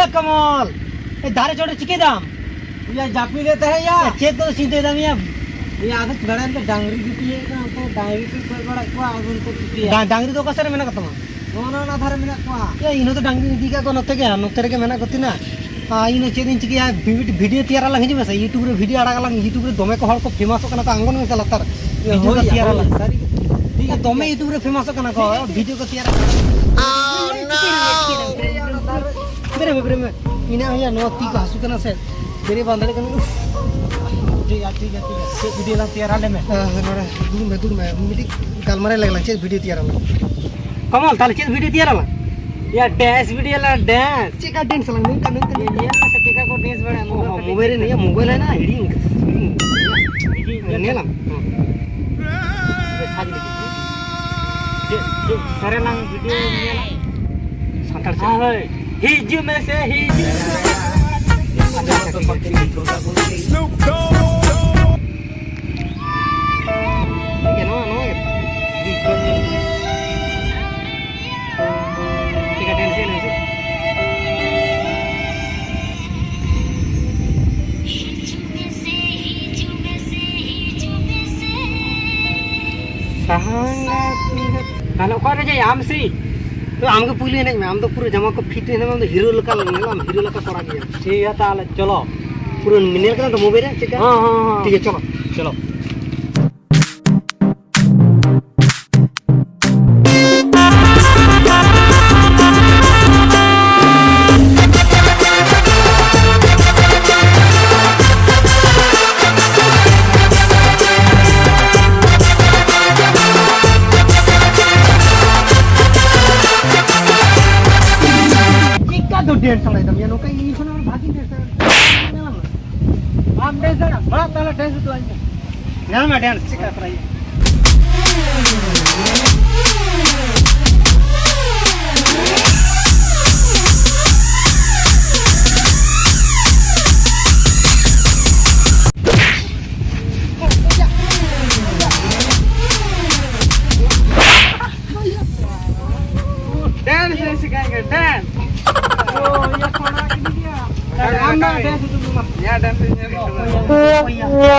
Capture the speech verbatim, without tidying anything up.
ᱮ ᱠᱚᱢᱚᱞ, ᱮ ᱫᱟᱨᱮ ᱪᱚᱴ ᱨᱮ ᱪᱤᱠᱟᱹᱭ ᱫᱟᱢ? ᱭᱟ, ᱡᱟᱹᱯᱤᱫ ᱮᱫ ᱛᱟᱦᱮᱸ ᱭᱟ᱾ ᱮ, ᱪᱮᱫ ᱠᱚ ᱪᱤᱱᱛᱟᱹᱭ ᱫᱟᱢ ᱭᱟ? ᱭᱟ, ᱟᱫᱚ ᱵᱮᱲᱟ ᱧᱤᱫᱟᱹ ᱰᱟᱝᱨᱤ ᱜᱩᱯᱤ ᱦᱮᱡ ᱠᱟᱱᱟ, ᱚᱱᱛᱮ ᱰᱟᱝᱨᱤ ᱠᱚ ᱠᱷᱚᱭ ᱵᱟᱲᱟᱭᱮᱫ ᱠᱚᱣᱟ, ᱟᱫᱚ ᱚᱱᱛᱮ ᱜᱩᱯᱤᱭᱟ᱾ ᱰᱟ-, ᱰᱟᱝᱨᱤ ᱫᱚ ᱚᱠᱟ ᱥᱮᱫ ᱨᱮ ᱢᱮᱱᱟᱜ ᱠᱚ ᱛᱟᱢᱟ? ᱱᱚᱜᱼᱚ ᱱᱟ, ᱚᱱᱟ ᱫᱷᱟᱨᱮ ᱢᱮᱱᱟᱜ ᱠᱚᱣᱟ᱾ ᱭᱟ, ᱤᱧ ᱦᱚᱸᱛᱚ ᱰᱟᱝᱨᱤᱧ ᱤᱫᱤ ᱠᱟᱜ ᱠᱚᱣᱟ ᱱᱚᱛᱮ ᱜᱮ, ᱱᱚᱛᱮ ᱨᱮᱜᱮ ᱢᱮᱱᱟᱜ ᱠᱚ ᱛᱤᱧᱟ᱾ ᱟᱨ ᱤᱧ ᱫᱚ ᱪᱮᱫ ᱤᱧ ᱪᱤᱠᱟᱹᱭᱟ, ᱵᱷᱤ-, ᱵᱷᱤᱰᱤᱭᱳ ᱛᱮᱭᱟᱨ ᱟᱞᱟᱝ, ᱦᱤᱡᱩᱜ ᱢᱮᱥᱮ, YouTube ᱨᱮ ᱵᱷᱤᱰᱤᱭᱳ ᱟᱲᱟᱜ ᱟᱞᱟᱝ, YouTube ᱨᱮ ᱫᱚᱢᱮ ᱠᱚ ᱦᱚᱲ ᱠᱚ ᱯᱷᱮᱢᱟᱥᱚᱜ ᱠᱟᱱᱟ ᱠᱚ, ᱟᱬᱜᱚᱱ ᱢᱮᱥᱮ ᱞᱟᱛᱟᱨ᱾ ᱵᱷᱤᱰᱤᱭᱳ ᱠᱚ ᱦᱳᱭ, ᱛᱮᱭᱟᱨ ᱦᱳᱭ, ᱟᱞᱟᱝ᱾ ᱥᱟᱹᱨᱤ ᱜᱮ᱾ ᱴᱷᱤᱠ ᱜᱮᱭᱟ, ᱫᱚᱢᱮ ᱴᱷᱤᱠ ᱜᱮᱭᱟ᱾ YouTube ᱨᱮ ᱯᱷᱮᱢᱟᱥᱚᱜ ᱠᱟᱱᱟ ᱠᱚ, ᱴᱷᱤᱠ ᱜᱮᱭᱟ, ᱴᱷᱤᱠ ᱜᱮᱭᱟ᱾ ᱵᱷᱤᱰᱤᱭᱳ ᱠᱚ ᱛᱮᱭᱟᱨ ᱟᱞᱟᱝ᱾ ᱵᱮᱨᱮ ᱢᱮ, ᱵᱮᱨᱮ ᱢᱮ᱾ ᱤᱧᱟᱹᱜ ᱦᱚᱸᱭᱟ ᱱᱚᱣᱟ ᱛᱤ ᱠᱚ ᱦᱟᱹᱥᱩ ᱠᱟᱱᱟ ᱥᱮ, ᱵᱮᱨᱮ ᱵᱟᱝ ᱫᱟᱲᱮᱭᱟᱜ ᱠᱟᱱᱟ᱾ ᱩᱯᱷ᱾ ᱴᱷᱤᱠ ᱜᱮᱭᱟ, ᱴᱷᱤᱠ ᱜᱮᱭᱟ, ᱴᱷᱤᱠ ᱜᱮᱭᱟ᱾ ᱪᱮᱫ ᱵᱷᱤᱰᱤᱭᱳ ᱞᱟᱝ ᱛᱮᱭᱟᱨᱟ, ᱞᱟᱹᱭ ᱢᱮ᱾ ᱦᱮᱸ, ᱦᱮᱸ, ᱱᱚᱰᱮ ᱫᱩᱲᱩᱵ ᱢᱮ, ᱫᱩᱲᱩᱵ ᱢᱮ᱾ ᱢᱤᱫᱴᱤᱡ ᱜᱟᱞᱢᱟᱨᱟᱣ ᱞᱮᱜᱮ ᱞᱟᱝ, ᱪᱮᱫ ᱵᱷᱤᱰᱤᱭᱳ ᱛᱮᱭᱟᱨ ᱟᱞᱟᱝ? ᱠᱚᱢᱚᱞ, ᱛᱟᱦᱞᱮ ᱪᱮᱫ ᱵᱷᱤᱰᱤᱭᱳ ᱛᱮᱭᱟᱨ ᱟᱞᱟᱝ? ᱭᱟ, ᱰᱮᱱᱥ ᱵᱷᱤᱰᱤᱭᱳ ᱞᱟᱝ ᱰᱮᱱᱥ᱾ ᱪᱮᱫ ᱞᱮᱠᱟ ᱰᱮᱱᱥ ᱟᱞᱟᱝ? ᱱᱚᱝᱠᱟ, ᱱᱚᱝᱠᱟ, ᱱᱚᱝᱠᱟ᱾ ᱧᱮᱞ ᱢᱮᱥᱮ, ᱪᱮᱫ ᱞᱮᱠᱟ ᱠᱚ ᱰᱮᱱᱥ ᱵᱟᱲᱟᱭᱟ, ᱚ, ᱢᱳᱵᱟᱭᱤᱞ ᱢᱳᱵᱟᱭᱤᱞ ᱨᱮ ᱱᱤᱭᱟᱹ ᱢᱳᱵᱟᱭᱤᱞ ᱦᱮᱱᱟᱜᱼᱟ, ᱦᱤᱲᱤᱧ ᱠᱟᱫᱟ, ᱦᱤᱲᱤᱧ᱾ ᱦᱤᱲᱤᱧ᱾ ᱧᱮᱞᱟᱢ? ᱦᱮᱸ᱾ ᱥᱟᱡᱽ ᱞᱟᱹᱜᱤᱫ᱾ ᱪᱮᱫ, ᱪᱮᱫ ᱥᱮᱨᱮᱧ ᱞᱟᱝ ᱵᱷᱤᱰᱤᱭᱳ ᱧᱮᱞᱟ? ᱥᱟᱱᱛᱟᱲ ᱥᱮᱨᱮᱧ᱾ ᱦᱳᱭ᱾ ᱦᱤᱡᱩᱜ ᱢᱮᱥᱮ, ᱦᱤᱡᱩᱜ ᱢᱮᱥᱮ᱾ ᱟᱪᱪᱷᱟ, ᱟᱪᱪᱷᱟ, ᱴᱷᱤᱠ ᱜᱮᱭᱟ, ᱴᱷᱤᱠ ᱜᱮᱭᱟ᱾ ᱴᱷᱤᱠ ᱜᱮᱭᱟ, ᱱᱚᱣᱟ, ᱱᱚᱣᱟ ᱜᱮ᱾ ᱴᱷᱤᱠ ᱜᱮᱭᱟ, ᱴᱷᱤᱠ ᱜᱮᱭᱟ, ᱴᱷᱤᱠ ᱜᱮᱭᱟ᱾ ᱥᱟᱦᱟᱱᱟ ᱛᱩᱸᱜᱟᱹ᱾ ᱛᱟᱦᱞᱮ ᱚᱠᱟᱨᱮ ᱡᱮ ᱟᱢ ᱥᱮ? ᱛᱚ ᱟᱢ ᱜᱮ ᱯᱩᱭᱞᱩ ᱮᱱᱮᱡ ᱢᱮ, ᱟᱢ ᱫᱚ ᱯᱩᱨᱟᱹ ᱡᱟᱢᱟ ᱠᱚ ᱯᱷᱤᱴ ᱮᱱᱮᱡ ᱢᱮ, ᱟᱢ ᱫᱚ ᱦᱤᱨᱳ ᱞᱮᱠᱟ ᱧᱮᱞᱚᱜ ᱟᱢ, ᱦᱤᱨᱳ ᱞᱮᱠᱟ ᱠᱚᱲᱟ ᱜᱮ᱾ ᱴᱷᱤᱠ ᱜᱮᱭᱟ, ᱛᱟᱦᱞᱮ ᱪᱚᱞᱚ᱾ ᱯᱩᱨᱟᱹ ᱧᱮᱞ ᱠᱟᱫᱟᱢ ᱛᱚ ᱢᱳᱵᱟᱭᱤᱞ ᱨᱮ ᱪᱮᱫ ᱞᱮᱠᱟ? ᱦᱮᱸ, ᱦᱮᱸ, ᱦᱮᱸ᱾ ᱴᱷᱤᱠ ᱜᱮᱭᱟ, ᱪᱚᱞᱚ᱾ ᱪᱚᱞᱚ᱾ ᱪᱮᱫᱠᱟ ᱫᱚ ᱰᱮᱱᱥ ᱥᱟᱱᱟᱭᱮᱫ ᱢᱮᱭᱟ? ᱱᱚᱝᱠᱟ ᱤᱧ ᱠᱷᱚᱱ ᱟᱨ ᱵᱷᱟᱜᱤ ᱰᱮᱱᱥ ᱥᱟᱱᱟᱭᱮᱫ ᱢᱮᱭᱟ᱾ ᱵᱟᱢ ᱰᱮᱱᱥ ᱫᱟᱲᱮᱭᱟᱜᱼᱟ? ᱢᱟ ᱛᱟᱦᱞᱮ ᱰᱮᱱᱥ ᱩᱫᱩᱜ ᱟᱹᱧ ᱢᱮ᱾ ᱧᱮᱞ ᱢᱮ ᱰᱮᱱᱥ ᱪᱮᱫᱠᱟ ᱠᱚᱨᱟᱣ ᱦᱩᱭᱩᱜᱼᱟ᱾ ᱰᱮᱱᱥ ᱞᱮ ᱥᱤᱠᱷᱟᱭ ᱠᱟᱱᱟ, ᱰᱮᱱᱥ᱾ ᱛᱚ, ᱤᱭᱟᱹ ᱠᱷᱚᱱ ᱤᱧᱟᱹᱜ dance ᱤᱧ ᱧᱮᱞ ᱠᱮᱫᱟ᱾